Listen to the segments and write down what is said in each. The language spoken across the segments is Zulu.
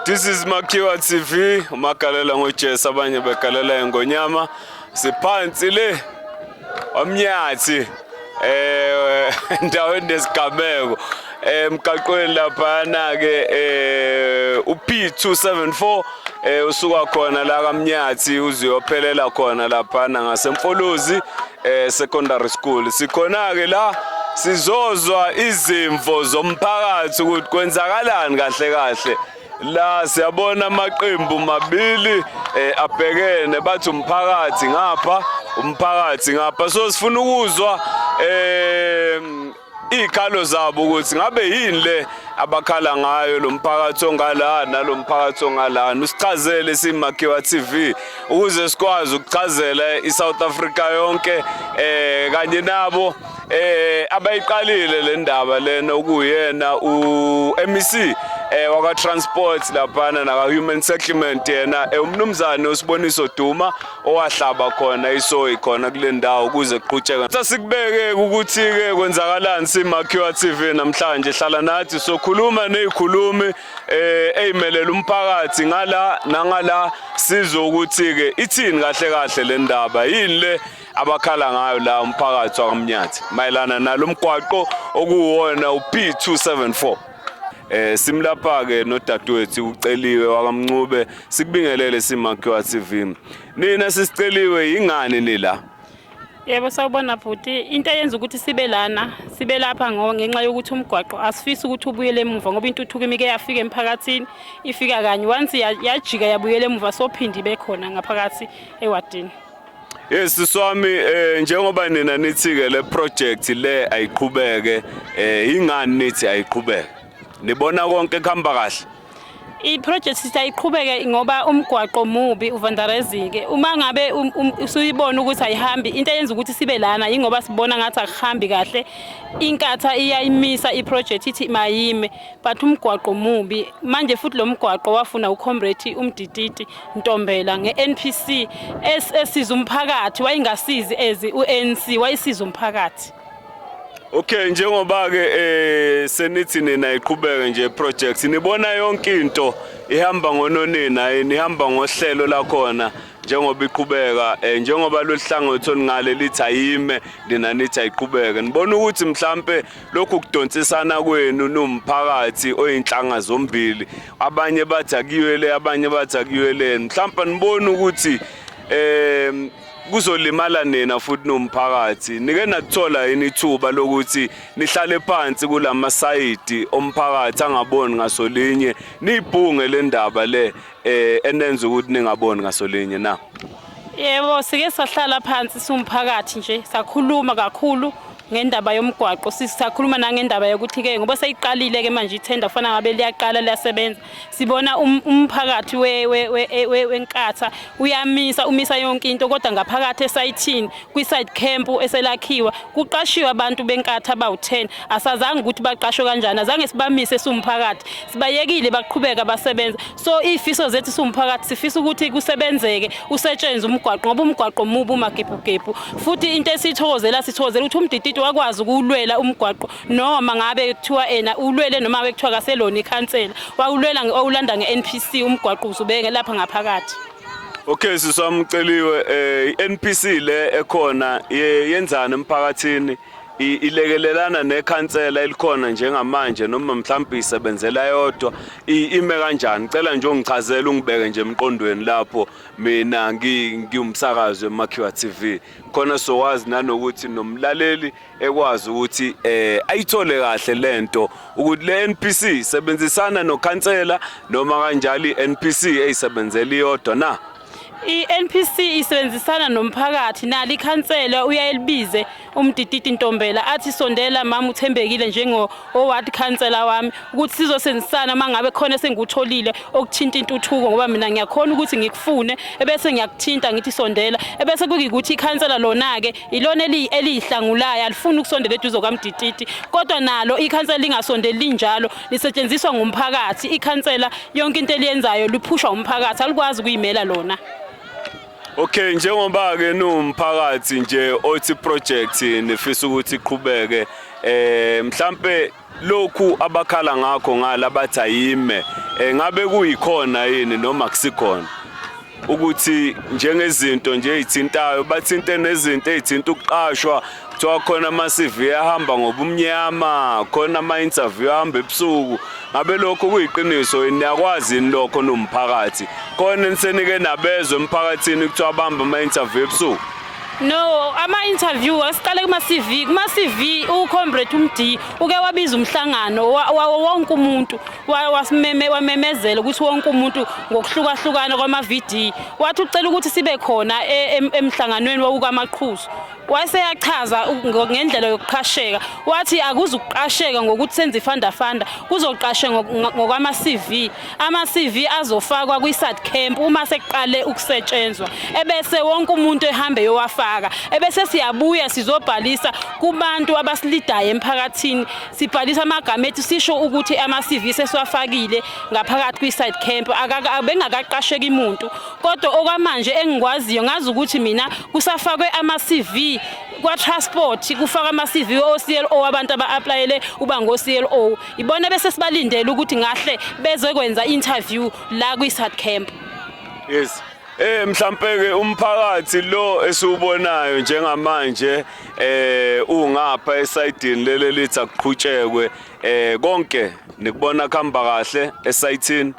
This is Makiwa TV, umagalela ngoJesu, abanye begalela ingonyama. Siphansi le wamnyathi endaweni nesigameko emgaqweni laphana ke uP274, usuka khona la kaMnyathi uzuyophelela khona laphana ngaseMfolozi Secondary School. Sikhona ke la sizozwa izimvo zomphakathi ukuthi kwenzakalani kahle kahle la. Siyabona amaqembu mabili abhekene, bathi umphakathi ngapha, umphakathi ngapha, so sifuna ukuzwa izikhalo zabo ukuthi ngabe yini le abakhala ngayo, lo mphakathi ongala nalo mphakathi ongalana. Usichazele siMakhiwa TV ukuze sikwazi ukuchazela iSouth Africa yonke kanye nabo abayiqalile le ndaba lena, okuyena uMEC waka Transport laphana naka Human Settlement, yena umnumzane uSiboniso Duma, owahlaba khona isoyi khona kule ndawo ukuze kuqhutsheke. Sikubeke ukuthi ke kwenzakalani. SiMakhiwa TV namhlanje, hlala nathi, sokhuluma nezikhulumi eyimelela umphakathi ngala nangala, sizwe ukuthi ke ithini kahle kahle le ndaba, yini le abakhala ngayo la umphakathi wakaMnyathi mayelana nalomgwaqo okuwona uP274. Simlapha ke nodadewethu uCeliwe wakaMncube. Sikubingelele siMakhiwa TV. Nina sisiceliwe, ingani nila? Yebo, sawubona bhuti. Into eyenza ukuthi sibe lana, sibe lapha ngenxa yokuthi umgwaqo asifisi ukuthi ubuyele emuva, ngoba intuthuko imike yafika emphakathini, ifika kanye once, yajika yabuyela emuva, sophinde ibe khona ngaphakathi ewadini. Yes siswami, njengoba nina nithi ke le project le ayiqhubeke, ingani nithi ayiqhubeke? Nibona konke kuhamba kahle? I-project sithi ayiqhubeke ngoba umgwaqo mubi, uvandalizeke. Uma ngabe usuyibona ukuthi ayihambi, into eyenza ukuthi sibe lana yingoba sibona ngathi akuhambi kahle. Inkatha iyayimisa i-project, ithi mayime, but umgwaqo mubi. Manje futhi lo mgwaqo wafuna uComrade uMdititi Ntombela nge-NPC esiza umphakathi, wayengasizi ezi u-ANC, wayesiza umphakathi. Okay, njengoba ke senithi nina iqhubeke nje project, nibona yonke into ihamba ngononina, nihamba ngohlelo lakhona njengoba iqhubeka, njengoba loluhlangothi olungale lithi ayime, nina nithi ayiqhubeke, nibona ukuthi mhlambe lokhu kudonsisana kwenu nomphakathi oyinhlanga zombili, abanye bathi akuyiwe le, abanye bathi akuyiwe le, mhlambe nibona ukuthi kuzolimala nina futhi nomphakathi? Nike nakuthola yini ithuba lokuthi nihlale phansi kulamasayidi omphakathi angaboni ngasolinye, niyibhunge le ndaba le enenza ukuthi ningaboni ngasolinye na? Yebo, sike sahlala phansi siwumphakathi nje, sakhuluma kakhulu ngendaba yomgwaqo, sisakhuluma nangendaba yokuthi-ke ngoba seyiqalile-ke manje ithenda, kufana ngabe liyaqala liyasebenza. Sibona umphakathi weNkatha uyamisa, umisa yonke into, kodwa ngaphakathi esayithini kwi-side camp eselakhiwa kuqashiwe abantu beNkatha abawu-10. Asazange ukuthi baqashwe kanjani, azange sibamise siwumphakathi, sibayekile baqhubeka basebenza. So iy'fiso zethu siwumphakathi, sifisa ukuthi kusebenzeke, usetshenzwe umgwaqo, ngoba umgwaqo mubi, umagebhugebhu. Futhi into esiyithokozela, sithokozela ukuthi uMdititi wakwazi ukuwulwela umgwaqo, noma ngabe kuthiwa ena ulwele, noma ngabe kuthiwa kaselona ikhansela, wawulwela, wawulanda nge-NPC umgwaqo uzubeke lapha ngaphakathi. Okay siswami Celiwe, i-NPC le ekhona yenzani emphakathini? Ilekelelana nekhansela elikhona njengamanje noma mhlawumbe isebenzela yodwa? Ime kanjani? Cela nje ungichazele, ungibeke nje emqondweni lapho mina ngiwumsakazi weMakhiwa TV, khona sokwazi nanokuthi nomlaleli ekwazi ukuthi ayithole kahle lento, ukuthi le NPC sebenzisana nokhansela noma kanjalo iNPC eyisebenzela iyodwa na? I-NPC isebenzisana nomphakathi. Nalo ikhansela uyayelibize uMdididi Ntombela, athi sondela mama uthembekile njengo oward councillor wami, ukuthi sizosebenzisana uma ngabe khona esengikutholile okuthinta intuthuko, ngoba mina ngiyakhona ukuthi ngikufune ebese ngiyakuthinta, ngithi sondela, ebese kuyikuthi ikhansela lona-ke ilona eliyihlangulayo, alifuni ukusondela eduze kwaMdititi. Kodwa nalo ikhansela lingasondeli linjalo, lisetshenziswa ngumphakathi ikhansela. Yonke into eliyenzayo liphushwa umphakathi, alikwazi ukuyimela lona. Okay, njengoba ke niwumphakathi nje othi project nifisa ukuthi iqhubeke, mhlambe Lokhu abakhala ngakho ngala bathi ayime, ngabe kuyikhona yini noma kusikhona ukuthi njengezinto nje ezithintayo, bathinte nezinto ezithinta ukuqashwa, kuthiwa khona ama-CV ahamba ngobumnyama, khona ama-interview ahamba ebusuku. Ngabe lokho kuyiqiniso yini? Niyakwazi yini lokho nomphakathi? Khona nisenike nabezwe emphakathini kuthiwa bamba ama-interview ebusuku? No, ama-interview asiqale kuma-CV. Kuma-CV uComrade uMD uke wabiza umhlangano wawo wonke umuntu, wasimeme, wamemezela ukuthi wonke umuntu ngokuhlukahlukana kwama-VD, wathi ucela ukuthi sibe khona emhlanganweni wawukamaqhuzu. Wayeseyachaza ngendlela yokuqasheka, wathi akuzukuqasheka ngokuthi senze ifandafanda, kuzoqashwa ngokwama-CV. Ama-CV azofakwa kwi-SAD camp uma sekuqale ukusetshenzwa, ebese wonke umuntu ehambe yowafaka, ebese siyabuya sizobhalisa kubantu abasilidayo emphakathini, sibhalisa amagama ethu, sisho ukuthi ama-CV sesiwafakile ngaphakathi kwi-side camp. Bengakaqasheki muntu, kodwa okwamanje engikwaziyo, ngazi ukuthi mina kusafakwe ama-CV kwa-transport, kufakwa ama-CV o-CLO, abantu aba-applyele uba ngo-CLO, ibona bese sibalindele ukuthi ngahle bezokwenza interview la kwi-side camp. Yes. Mhlambe ke umphakathi lo esiubonayo njengamanje ungapha esayidini leli lithi akuqhutshekwe, konke nikubona kuhamba kahle esayithini,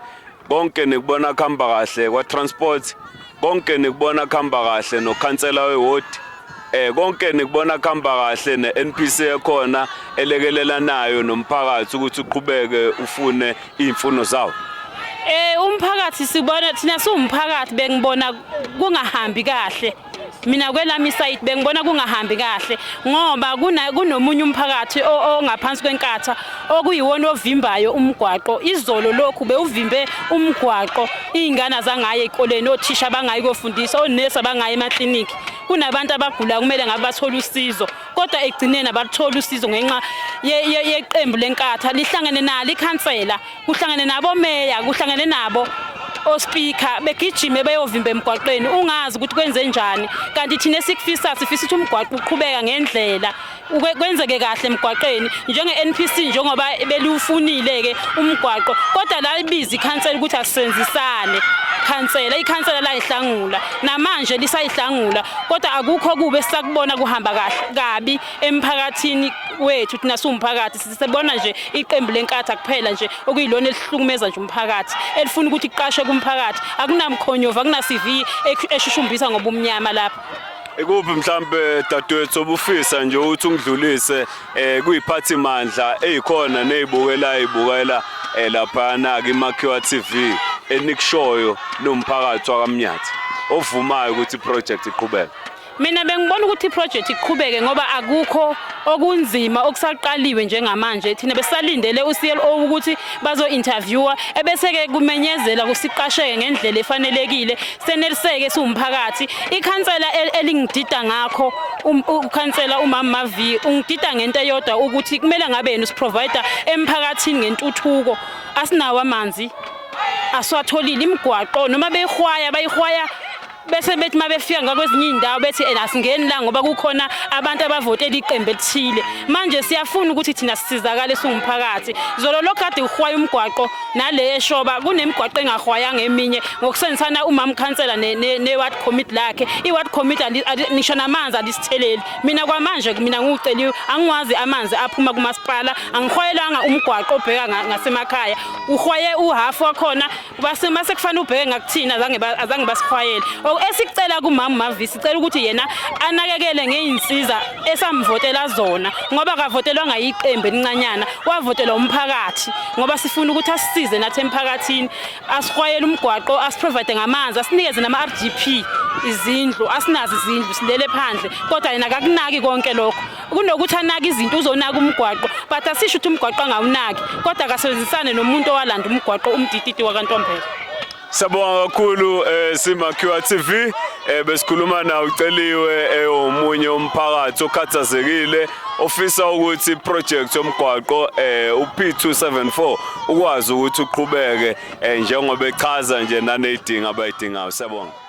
konke nikubona kuhamba kahle kwa transport, konke nikubona kuhamba kahle nokhansela weward, konke nikubona kuhamba kahle ne-NPC ekhona elekelelanayo nomphakathi ukuthi uqhubeke ufune iy'mfuno zawo? Umphakathi sibona thina siwumphakathi, bengibona kungahambi kahle. Mina kwelami side bengibona kungahambi kahle ngoba kunomunye umphakathi ongaphansi kweNkatha okuyiwona ovimbayo umgwaqo. Izolo lokhu bewuvimbe umgwaqo, iy'ngane azangayi ey'koleni, othisha bangayi kofundisa, onesi abangayi emakliniki. Kunabantu abagulayo kumele ngabe bathole usizo, kodwa ekugcineni abalutholi usizo ngenxa yeqembu leNkatha lihlangene nalo ikhansela, kuhlangene nabo meya, kuhlangene nabo ospika, begijime beyovimba emgwaqeni, ungazi ukuthi kwenze njani. Kanti thina esikufisa, sifisa ukuthi umgwaqo uqhubeka ngendlela, kwenzeke kahle emgwaqeni njenge-NPC, njengoba beliwufunile-ke umgwaqo, kodwa la ibiza ikhansela ukuthi asisenzisane khansela, ikhansela layihlangula, namanje lisayihlangula, kodwa akukho kube esisakubona kuhamba kahle kabi emphakathini wethu. Thina siwumphakathi sisebona nje iqembu leNkatha kuphela nje okuyilona elihlukumeza nje umphakathi, elifuna ukuthi kuqashwe kumphakathi. Akunamkhonyovu, akuna-CV eshushumbisa ngobumnyama lapha. Ikuphi mhlambe, dadewethu, obufisa nje ukuthi ungidlulise kuyiphathimandla eyikhona nezibukela ibukela laphana kiMakhiwa TV enikushoyo nomphakathi wakaMnyathi ovumayo ukuthi iproject iqhubeke? Mina bengibona ukuthi iproject iqhubeke ngoba akukho okunzima okusaqaliwe njengamanje. Thina besalindele u-CLO ukuthi bazo-interviewa, ebese-ke kumenyezela kusiqasheke ngendlela efanelekile, seneliseke siwumphakathi. Ikhansela elingidida ngakho, ukhansela umama Mavi, ungidida ngento eyodwa, ukuthi kumele ngabe yena usiprovide emphakathini ngentuthuko. Asinawo amanzi, asiwatholile imigwaqo, noma beyihwaya bayihwaya, bese bethi uma befika ngakwezinye iy'ndawo bethi ena asingeni la ngoba kukhona abantu abavotela iqembu elithile. Manje siyafuna ukuthi thina sisizakale siwumphakathi. Zolo lokhu kade uhwaya umgwaqo nale eshoba, kunemigwaqo engahwayanga eminye ngokusebenzisana umama khansela ne-ward committee lakhe. I-ward committee ngisho namanzi alisitheleli. Mina kwamanje mina ngiwuceliwe, angiwazi amanzi aphuma kumasipala, angihwayelanga umgwaqo obheka ngasemakhaya, uhwaye uhafu wakhona, base mase kufanele ubheke ngakuthina, azange basihwayele. Esikucela kumama Mavisi, sicela ukuthi yena anakekele ngey'nsiza esamvotela zona, ngoba akavotelwanga yiqembu elincanyana, wavotelwa umphakathi, ngoba sifuna ukuthi asisize nathi emphakathini, asihwayele umgwaqo, asiprovide ngamanzi, asinikeze nama-RDP izindlu. Asinazo izindlu, silele phandle, kodwa yena akakunaki konke lokho. Kunokuthi anake izinto, uzonaka umgwaqo, but asisho ukuthi umgwaqo angawunaki, kodwa akasebenzisane nomuntu owalanda umgwaqo, umdididi wakaNtombela. Siyabonga kakhulu, Simakhiwa TV. Besikhuluma nawe uCeliwe, omunye umphakathi okhathazekile ofisa ukuthi iproject yomgwaqo uP274 ukwazi ukuthi uqhubeke, njengoba echaza nje nanezidingo abayidingayo. Siyabonga.